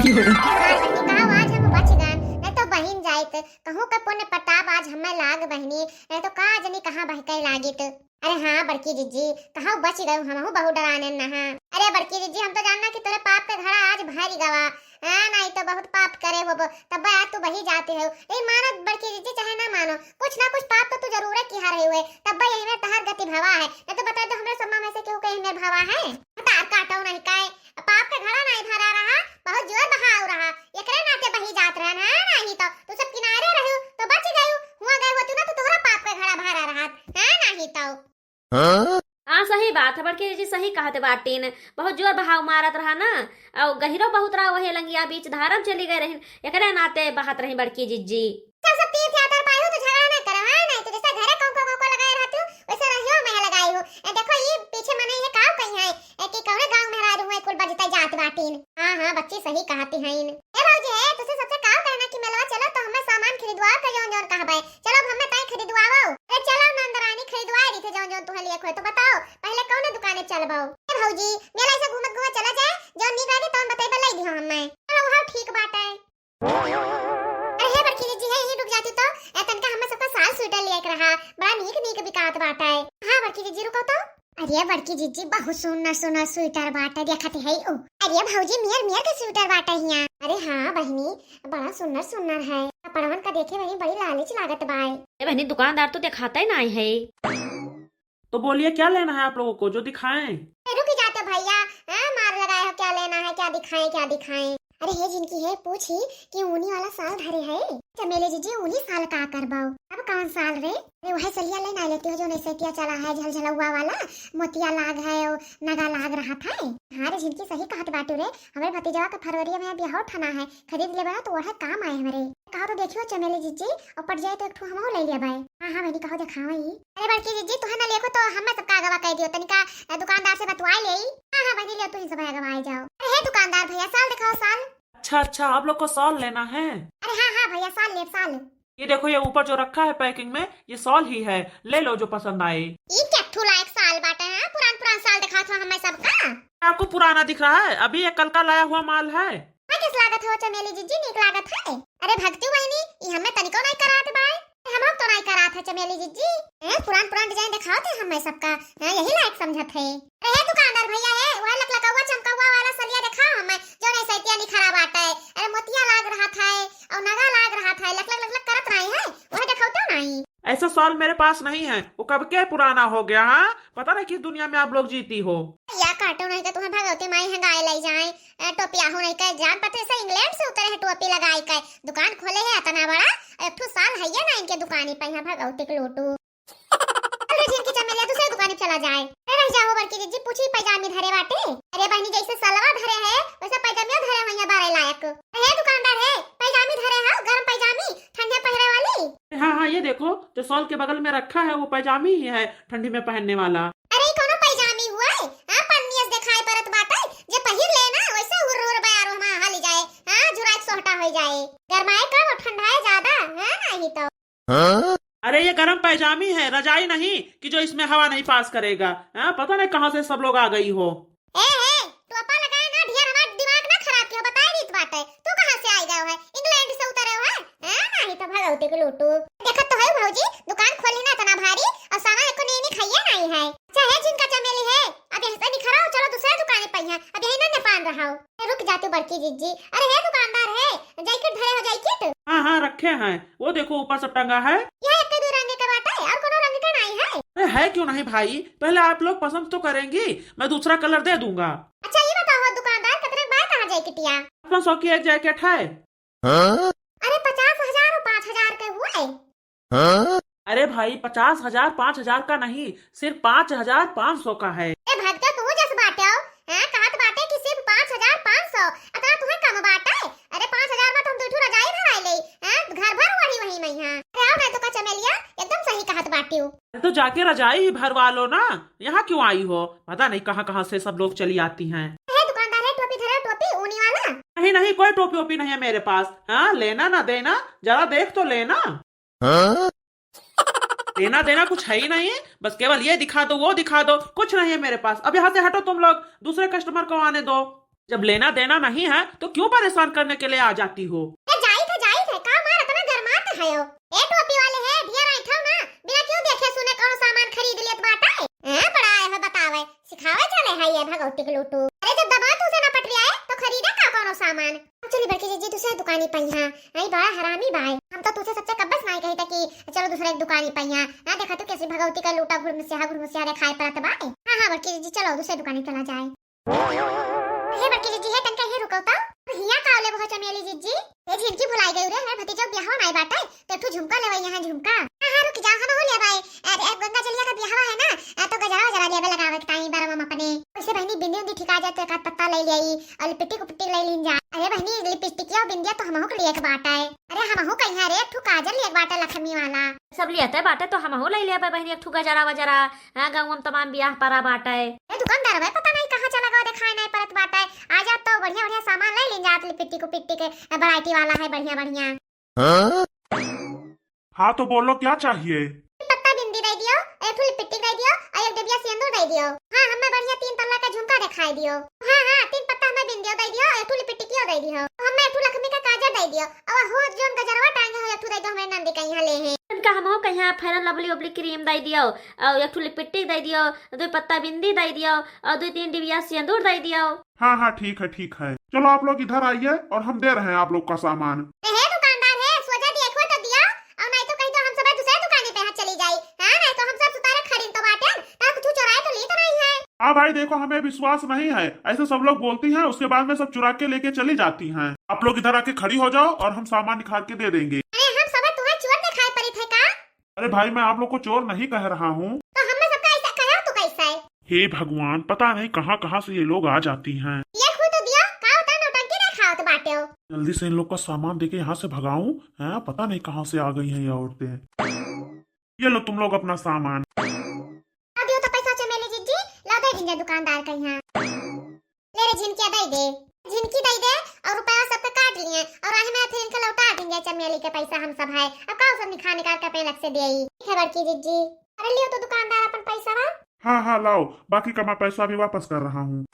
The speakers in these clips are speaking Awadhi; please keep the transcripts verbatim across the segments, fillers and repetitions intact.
अरे हाँ बहिनी, कहाँ आज हम बच गन, नहीं तो बहिन जाइत, कहूँ का पुण्य प्रताप आज हमें लाग बहिनी, नहीं तो का जनी कहाँ बहके लागित। अरे हाँ बड़की जिज्जी, कहाँ बच गयो, हमहू बहुत डराने नहा। अरे बड़की जिज्जी, हम तो जानना कि तोरे पाप के घड़ा आज भर गवा, हाँ, नहीं तो बहुत पाप करे होबो, तब आज तू बही जाते हो। लेकिन मानो बड़की जिज्जी, चाहे ना मानो, कुछ ना कुछ पाप तो तू जरूर किहा रहे हुए, तब यही में तहर गति भवा है। नहीं तो बता दो, हमरे सम्मा में से केहू के यही में भवा है? तार काटो नहीं काए, पाप के घड़ा नहीं भरा रहा, बहुत जोर बहाव रहा, एकरे नाते बही जात रहन, हाँ, नहीं तो तू सब किनारे रहो तो बच गयो, हुआ गए होतू ना तो तोहरा पाप के घड़ा भरा रहा, हाँ, नहीं तो। हाँ? हाँ, सही बात है, बड़की जिज्जी सही कहत बाटिन। बहुत जोर बहाव मारत रहा ना, और गहिरो बहुत रहा, वही लंगिया बीच धारम चली गए रहिन, एकरे नाते बहत रही बड़की जिज्जी। सब, सब तीर्थ यात्रा पाई हो तो झगड़ा ना करो, हाँ? नहीं तो जैसा घरे कौको, कौको लगाए रहतू, वैसे रहियो में लगाई हो। ए, देखो, ये पीछे मनई है, काऊ कही है, ए, कि कौने गाँव में हरारू हुए, कुल बजते जात बाटिन। हाँ, हाँ, बच्ची सही कहती हईन। ए भौजी, हे, तुसे सबसे काव कहना कि मेलवा चलो तो हमें सामान खरीदवाओ के जौन जौन कहबे। चलो, अब हमें तय खरीदवाओ। अरे चलो नंदरानी, खरीदवाए दी थे जौन जौन तुहे लिए खोए। तो बताओ, पहले कौने दुकाने चलबो? ए भौजी, मेला से घूमत घूमत चला जाए, जौन नीक लागे तौन बतैबे, लई दिहो हमें। चलो, वह ठीक बाटे। अरे हे बड़की जिज्जी, हे, यहीं रुक जाती तो, ए, तनका हमें सबका साल स्वेटर लिए के रहा, बड़ा नीक नीक बिकात बाटे। हाँ बड़की जिज्जी, रुको तो। अरे बड़की जिज्जी, बहुत सुंदर सुंदर स्वेटर बाटे, देखत है ओ। अरे भौजी, मियर मियर के स्वेटर बाटे हियाँ। अरे हाँ बहिनी, बड़ा सुंदर सुंदर है। कपड़वन का देखे वही बड़ी लालच लागत बाय। ए बहिनी, दुकानदार तो देखाते नाई है। तो बोलिए, क्या लेना है आप लोगों को, जो दिखाएं? ए, रुक जाते भैया, हाँ, मार लगाए हो, क्या लेना है, क्या दिखाएं, क्या दिखाएं? अरे हे जिनकी है, पूछी कि ऊनी वाला साल धरे है। चमेली जिज्जी, ऊनी साल का करबो? अब कौन साल रे? अरे वह सलिया ले ना लेती हो, जो नहीं सेतिया चला है, झलझलौआ वाला, मोतिया लाग है, और नगा लाग रहा था। हाँ रे जिनकी, सही कहत बाटू रे, हमारे भतीजवा के फरवरी में ब्याह ठना है, खरीद लेबे ना तो वह काम आए हमारे। कहो तो देखियो चमेली जिज्जी, और पट जाए तो एक ठो हमहू ले लेबे। हाँ, हाँ, बहिनी, कहो देखावा ई। अरे बड़की जिज्जी, तुहे ना लेखो तो हमें सबका आगवा कह दियो, तनिका, अ, दुकानदार से बतवाए ले। हाँ, हाँ, बहिनी, लियो, तू ही सब आगवा आ जाओ। अरे हे दुकानदार भैया, साल दिखाओ, साल। अच्छा, अच्छा, आप लोग को साल लेना है? अरे हाँ, हाँ भैया, साल ले, साल। ये देखो, ये ऊपर जो रखा है packing में, ये साल ही है, ले लो जो पसंद आए। ई क्या ठू लायक साल बाटे हैं? पुरान पुरान साल दिखात हो हमें सबका। आपको पुराना दिख रहा है? अभी ये कल का लाया हुआ माल है। हाँ, किस लागत हो चमेली जिज्जी, नीक लागत है। अरे भक्ति बहिनी, ई हमें तनिको नहीं करात बाय। हम तो नहीं करात है चमेली जिज्जी। हैं, पुरान पुरान design दिखाओ थे हमें सबका। हाँ, यही लायक समझत है। अरे हे दुकानदार भैया, हे, वह लकलकौआ चमकौआ वाला सलिया दिखाओ हमें, जो नहीं सैतिया निखरा बाटे। अरे मोतिया लाग रहा था, और नगा लाग रहा था, लक लक लक लक करत रही है, वह दिखाओ तो नहीं। ऐसा साल मेरे पास नहीं है, वो कब के पुराना हो गया। हाँ, पता नहीं किस दुनिया में आप लोग जीती हो। या काटो नहीं के तुम्हें भगवती माई है गाय ले जाए, ए, टोपिया हो नहीं के जान पते से इंग्लैंड से उतरे है टोपी लगाई के, दुकान खोले है इतना बड़ा, एक ठो साल है ये ना इनके दुकानी पे, यहाँ भगवती के लोटू। अरे जिनकी चमेलिया दूसरे दुकानी चला जाए। अरे रह जाओ बड़की जिज्जी, पूछी पैजामी धरे बाटे। अरे बहनी, जैसे सलवा धरे है, वैसे पैजामियो धरे हुई है बारह लायक। अरे दुकानदार है, पैजामी धरे है, गरम पैजामी, ठंडे पहिरे वाली। हाँ, हाँ, ये देखो, जो शॉल के बगल में रखा है, वो पैजामी ही है, ठंडी में पहनने वाला। अरे, ई कौनो पैजामी हुआ है? हाँ, पन्नियस दिखाई परत बाटे, जे पहिर लेना, वैसे हुर्र हुर्र बयारो हमा हली जाए। हाँ, जुराए सोहटा हो जाए। गरमाए कम और ठंडाए ज्यादा, हाँ, नहीं तो। हाँ? अरे, ये गरम पैजामी है, रजाई नहीं कि जो इसमें हवा नहीं पास करेगा। हाँ, पता नहीं कहाँ से सब लोग आ गई हो। ए, ए, टोपा लगाए ना, ढेर हमार दिमाग ना खराब किया, बताए रीत बाटे। तू कहाँ से आई गयो है? इंग्लैंड से उतरे हो है? हैं? नाही तो भगवती के लूटू। देखत तो है भौजी, दुकान खोली ना इतना भारी, और सामान एको नीनी खाइए नहीं है। अच्छा है जिनका चमेली है, अब यहीं से निखराओ, चलो दूसरे दुकान पे है, अब यहीं ना नेपान रहाओ। ए, रुक जाती बड़की जिज्जी। अरे हे दुकानदार है, जैकेट धरे हो जैकेट? हाँ, हाँ, रखे हैं, वो देखो ऊपर सब टंगा है। यह एक दो रंग के बाटे, और कोनो रंग का नहीं है? अरे है क्यों नहीं भाई, पहले आप लोग पसंद तो करेंगी, मैं दूसरा कलर दे दूंगा। अच्छा, ये बताओ दुकानदार, कितने के बाय कहाँ जैकेटिया? पाँच सौ की एक जैकेट है। हाँ? अरे, पचास हजार और पाँच हजार के हुए। हाँ? अरे भाई, पचास हजार पाँच हजार का नहीं, सिर्फ पाँच हजार पाँच सौ का है। ए भगते, तू जस बाटे हो, हैं? कहत बाटे कि सिर्फ पाँच हजार पाँच सौ, अतना तुम्हें कम बाटे? अरे, पाँच हजार में तो हम दो ठो रजाई भराई ले, हैं? घर भर ओढ़ी वही में, हाँ। अरे आओ ना तो का चमेलिया, एकदम सही कहत बाटी हो। अरे तो जाके रजाई ही भरवा लो ना, यहाँ क्यों आई हो? पता नहीं कहाँ कहाँ से सब लोग चली आती हैं। हे दुकानदार, है टोपी धरे, टोपी ऊनी वाला? नहीं, नहीं, कोई टोपी वोपी नहीं है मेरे पास। हाँ, लेना ना देना, जरा देख तो लेना। हाँ? लेना देना कुछ है ही नहीं, बस केवल ये दिखा दो, वो दिखा दो, कुछ नहीं है मेरे पास। अब यहाँ से हटो तुम लोग, दूसरे कस्टमर को आने दो। जब लेना देना नहीं है तो क्यों परेशान करने के लिए आ जाती हो? ए, जाइत है, जाइत है, का मार इतना गरमात है हो? ए टोपी वाले है, ढेर ऐठो ना, बिना क्यों देखे सुने कौनो सामान खरीद लेत बाटे? हैं, बड़ा आए हो बतावे, सिखावे चले है ये भगवती के लूटू। अरे जब दमाद तुसे ना पटरियाए तो खरीदे का कौनो सामान? अब चली बड़की जीजी, दूसरे दुकानी पइहा, आई बड़ा हरामी बाय। हम तो तुसे सच्चा कब्बस नाई कही था कि चलो दूसरे एक दुकानी पइहा। ना देखा तू कैसी भगवती का लूटा घुरमुसिया घुरमुसिया दिखाई पड़त बाय। हाँ हाँ बड़की जीजी, चलो दूसरे दुकानी चला जाए। हे बड़की जीजी, हे तनका हे रुको तो। हिया का लेबो हो चमेली जीजी? हे झिनकी, भुलाई गई रे, हमार भतीजा बियाहवा में आई बाटे, तो एक ठो झुमका लेवाई, यहाँ झुमका। हाँ हाँ रुक जा, हम हो लेवाई। अरे अब गंगा जलिया का बियाहवा है ना, आ, तो गजरा वजरा लेबे लगावे के ताई बरवा में अपने। वैसे बहनी बिंदी उंदी ठिका जाते, एक आध पत्ता ले लियाई और लिपस्टिक उपिस्टिक ले लीन जा। अरे बहनी लिपस्टिकिया और बिंदिया तो हमहू के लिए एक बाटे। अरे हमहू कहीं रे एक ठो काजल लिए एक बाटे लक्ष्मी वाला। सब लियते बाटे तो हमहू ले लेबे बहनी एक ठो गजरा वजरा। हाँ, गाँव में तमाम बियाह परा बाटे। ए दुकानदार भाई, पता नहीं कहाँ चला गवा, देखाई नहीं पड़त बाटे। आ जात तो बढ़िया बढ़िया सामान ले लीन जात, लिपस्टिक उपिस्टिक के वैरायटी वाला है बढ़िया बढ़िया। हाँ? हाँ तो बोलो क्या चाहिए? पत्ता बिंदी दे दियो, एक ठो लिपस्टिक दे दियो और एक डिबिया सिंदूर दे दियो। हाँ, हमें बढ़िया तीन तल्ला का झुमका दिखाई दियो। हाँ हाँ, तीन पत्ता हमें बिंदियो दे दियो, एक ठो लिपस्टिकियो दे दियो, हमें एक ठो लक्ष्मी का काजर दे दियो। अब हो जोन गजरवा टांगे हो, एक ठो दे दो, हमें नंदी का यहाँ ले हैं। इनका हम हो कहीं फेयर लवली ववली क्रीम दे दियो, और एक ठो लिपस्टिक दे दियो, दो पत्ता बिंदी दे दियो, और दो तीन डिबिया सिंदूर दे दियो। हाँ हाँ, ठीक है, ठीक है, चलो आप लोग इधर आइए और हम दे रहे हैं आप लोग का सामान। ए, हे दुकानदार है, सोजा देखो तो दियो, और नहीं तो कहीं तो हम सब दूसरे दुकान पे यहाँ चली जाई। हाँ, नहीं तो हम सब सुतारे खरीद तो बाटे, तो कुछ चुराए तो ली तो नहीं है। हाँ भाई, देखो, हमें विश्वास नहीं है, ऐसे सब लोग बोलती हैं, उसके बाद में सब चुरा के लेके चली जाती हैं। आप लोग इधर आके खड़ी हो जाओ और हम सामान निकाल के दे देंगे। अरे, हम सब तुम्हें चोर दिखाई पड़ी थे का? अरे भाई, मैं आप लोग को चोर नहीं कह रहा हूँ। तो हमें सबका ऐसा कहा तो कैसा है? हे भगवान, पता नहीं कहाँ कहाँ से ये लोग आ जाती हैं। ये खुद तो दिया, का होता नौटंकी नहीं खाओ तो बाटे हो। जल्दी से इन लोग का सामान देके यहाँ से भगाऊं, हैं? पता नहीं कहाँ से आ गई हैं ये औरतें। ये लो तुम लोग अपना सामान। आ दियो तो पैसा चमेली जीजी, ला दे दीजिए दुकानदार के यहाँ। ले रे झिनकिया दे दे, झिनकी दे दे और रुपया सबके काट लिए और आज मैं फिर इनके लौटा दीजिए चमेली के पैसा हम सब है। अब का सब निखा निकाल के अपने लग से दे। ठीक है बड़की जीजी। अरे लियो तो दुकानदार अपन पैसा बा। हाँ हाँ लाओ, बाकी का मैं पैसा भी वापस कर रहा हूँ।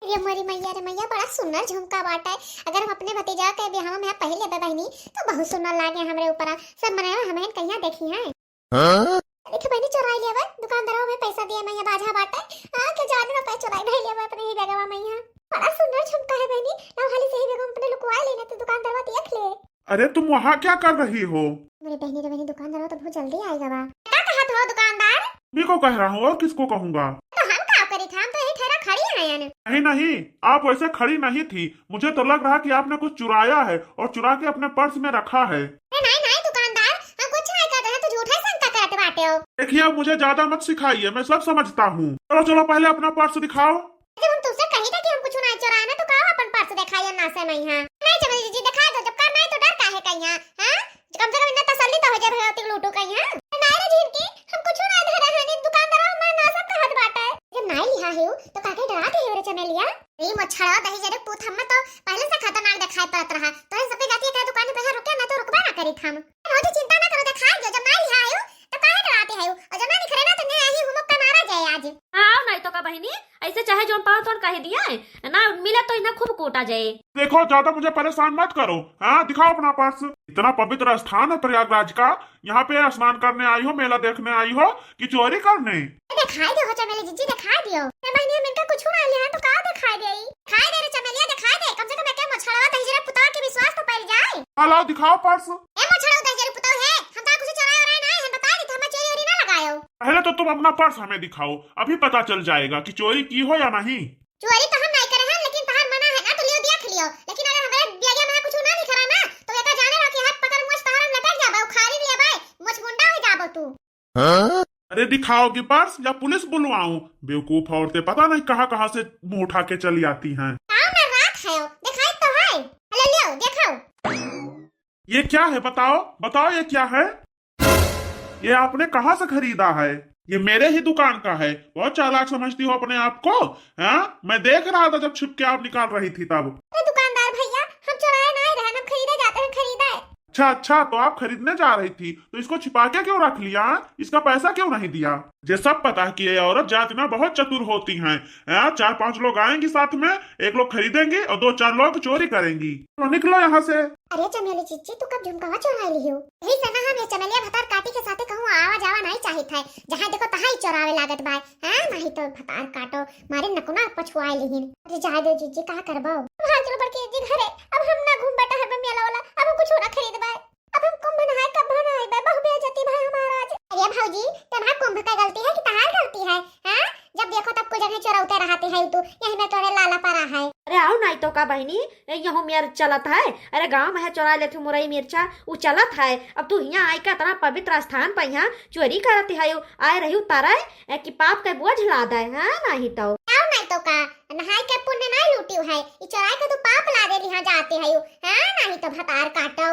ये मोरी मैया रे मैया, बड़ा सुंदर झुमका बाटे। अगर हम अपने भतीजा के बियाह में पहले बे बहनी तो बहुत सुंदर लागे हमरे ऊपर। सब मने हमें कहिया देखी हैं। हाँ? देखे बहनी, चोराई लिया बा, दुकानदारवा में पैसा दिया मैया बाझा बाटे। हाँ, के जाने ना पैसा चोराई नहीं लिया बा अपने ही बेगवा में यहाँ। बड़ा सुंदर झुमका है बहनी, ना हाली से ही बेगवा में अपने लुकवा लेना तो दुकानदारवा देख ले। अरे तुम वहाँ क्या कर रही हो? मेरी बहनी रे बहनी, दुकानदारवा तो बहुत जल्दी आएगा बा। क्या कहा तो दुकानदार? भी को कह रहा हूँ और किसको कहूँगा? तो हम का करी था, हम तो यही ठहरा खड़ी हैं। नहीं नहीं, आप वैसे खड़ी नहीं थी, मुझे तो लग रहा कि आपने कुछ चुराया है और चुरा के अपने पर्स में रखा है। अरे नहीं नहीं दुकानदार, हम कुछ नहीं कर रहे, तू झूठा ही शंका करत बाटे हो। देखिए, अब मुझे ज्यादा मत सिखाइए, मैं सब समझता हूँ। चलो चलो, पहले अपना पर्स दिखाओ। जब हम तुमसे कही था कि हम कुछ नहीं चुराए ना, तो का अपन पर्स दिखाइए ना से मैं यहाँ। नहीं चमेली जीजी, दिखा दो, जब करना है तो डर काहे का यहाँ, हाँ? कम से कम इतना तसल्ली तो हो जाए भगवती लूटू का यहाँ। नहीं रे झिनकी, हम कुछ नहीं धरे हैं, दुकानदार हमारे ना सब कहत बाटे। जब नहीं लिहा है तो काहे डराते हो रे चमेलिया? ई मोछड़वा दही जरे पूत, हम्मे तो पहले से खतरनाक दिखाई पड़त रहा। तोहरे सबके जाती एकरा दुकान पे रुके ना तो रुकबा ना करी हम। बहुत ही चिंता ना करो, दिखाई दियो, जब ना लिहा आयो तो काहे डराते हो? और जब ना निखरे ना तो ने यही हुमक का मारा जाए आज। हाँ, नहीं तो का बहिनी, ऐसे चाहे जोन पाओ तोन कह दिया है ना, मिले तो इन्हें खूब कूटा जाए। देखो, ज्यादा मुझे परेशान मत करो। हाँ, दिखाओ अपना पर्स। इतना पवित्र स्थान है प्रयागराज का, यहाँ पे स्नान करने आई हो, मेला देखने आई हो कि चोरी करने? ए, दिखाई दे हो चमेली जीजी, दिखाई दियो। ए बहिनी, हम इनका कुछ ना लिया तो का दिखाई दे? दिखाई दे रे चमेलिया, दिखाई दे। कम से कम एक मोछड़वा दही जरे पुतवा के विश्वास तो पड़ जाए। हाँ, लाओ दिखाओ पर्स। ए मोछड़वा दही जरे पुतवा है, हम तो कुछ चोराए ओराए ना है, हम बता दी तो हम चोरी ओरी ना लगायो। पहले तो तुम अपना पर्स हमें दिखाओ, अभी पता चल जाएगा कि चोरी की हो या नहीं। चोरी तो हम नहीं करे हैं, लेकिन तहार मना है ना तो लियो देख लियो, लेकिन अगर हमारे बियाह में कुछ ना निकला ना तो एका जाने रहो कि हाथ पकड़ मुझ तहार लटक जाबे, उखाड़ी लेबे, मुझ मुंडा हो जाबो तू। हाँ? अरे दिखाओगी पर्स या पुलिस बुलवाऊं? बेवकूफ औरतें पता नहीं कहाँ कहाँ से मुंह उठा के चली आती हैं। काम ना रात है, दिखाई तो है। हेलो लियो, देखो। ये क्या है बताओ, बताओ ये क्या है? ये आपने कहाँ से खरीदा है? ये मेरे ही दुकान का है। बहुत चालाक समझती हो अपने आप को, हाँ? मैं देख रहा था जब छुप के आप निकाल रही थी तब। अरे दुकानदार भैया, हम चुराए ना रहे, हम खरीदे जाते हैं, खरीदा है। अच्छा, अच्छा, तो आप खरीदने जा रही थी, तो इसको छिपा के क्यों रख लिया? इसका पैसा क्यों नहीं दिया? मुझे सब पता है कि ये औरत जातिना बहुत चतुर होती हैं। हाँ, चार पांच लोग आएंगी साथ में, एक लोग खरीदेंगे और दो चार लोग चोरी करेंगी। तो निकलो यहाँ से। अरे चमेली जीजी, तू कब झुमकावा चोराइ लिहिउ? यही से ना हम ये चमेलिया भतार काटी के साथे कहूँ आवा जावा नहीं चाहित है। जहाँ देखो तहाँ ही चोरावे लागत बाय। हाँ, नहीं तो भतार काटो, मारे नकुना पछुआइ लिहिन। अरे जाए दे जीजी, का करबो? भाग चलो बड़की जीजी घरे, अब हम ना घूमबे टहरबे मेला वाला, अब हम कुछ ना खरीदबे। अब हम कुंभ नहाए कब नहाए बे, बहु बेइज्जती भाई हमारा आज। अरे भौजी, तुम्हारा कुंभ का गलती है कि तहार गलती है? हाँ, जब देखो तब कुछ जगह चोरौते रहते है तू, यही में तोरे लाला परा है। अरे आओ नाहीं तो का बहिनी, ए, यहू मेर चलत है। अरे गाँव में है चोराइ लेत हूँ मुरई मिर्चा, उ चलत है। अब तू हियाँ आइ के इतना पवित्र स्थान पर यहाँ चोरी करत है, आए रही उतारे, ए, कि पाप के बोझ लादे, हाँ, नाहीं तो। आओ नाहीं तो का, नहाए के पुण्य नाहीं लूटिउ है, ई चोराइ के तू पाप लादे लिहा जाते है, हाँ, नाहीं तो भतार काटो।